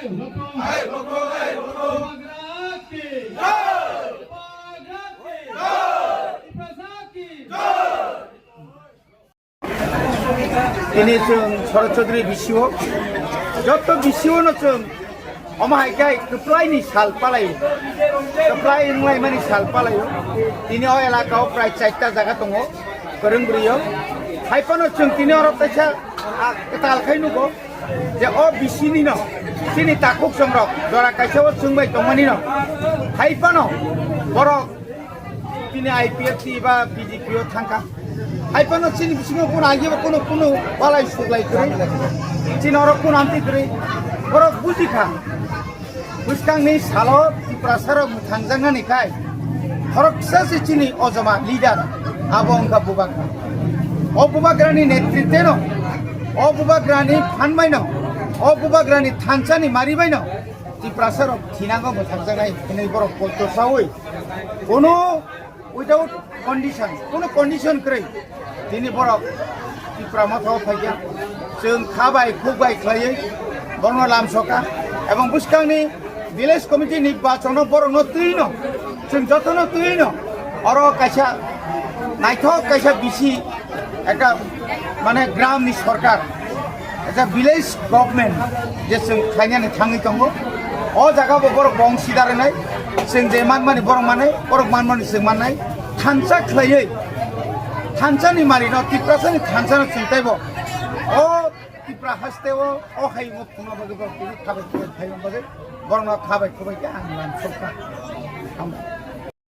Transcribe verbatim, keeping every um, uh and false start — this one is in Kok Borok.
Tini chwng Sharad Chaudhary B C O, joto B C O no chwng omo hai khe kwplai ni sal palai, kwplai wnglaimani sal palai. Tini o elaka o prai chaita jaga tongo, kwrwng bwrwi o. Hai phano chwng tini oro kaisa, ah, kwtal khai nugo je o B C ni no, chini takhuk chongrok jora kaisa o chwng bai tongmani no. Hai phano borok tini I P F T ba B J P o thangkha. Hai phano chini bisingo kuno agi ba kuno, kuno balai suglai kwrwi. Chini oro kuno amtwi kwrwi. Borok bujikha. Bwskangni salo Tiprasa rok mwthangjaknani khai khoroksa se chini ojoma leader abo wngkha Bubagra. O Bubagrani netritwno, o Bubagrani phanbaino, o Bubagrani thansani maribaino Tiprasa rok thinango mwthangjaknai hinwi borok poito saui. Kono without condition, kono condition kwrwi tini borok Tipra Motha o phaikha. Chwng kha bai khuk bai khlaiwi borokno lamsoka, ebong bwskangni village committee ni bachono borokno twino, chwng jotono twino oro kaisa naithok kaisa bisi ekta mane gram ni sorkar, ekta village government je chwng khainani thangwi tongo. O jaga bo borok bong sida rwnai, chwng je manmani borok manai, borok manmani chwng mannai. Thansa khlaiwi, thansa ni mari no, Tiprasa ni thansa no chwng taibo o Tipra haste o, o hai mo phunga bagwi borok tini khabai khabai phaiman bagwi borok no khabai khubai khe ang lam sokha.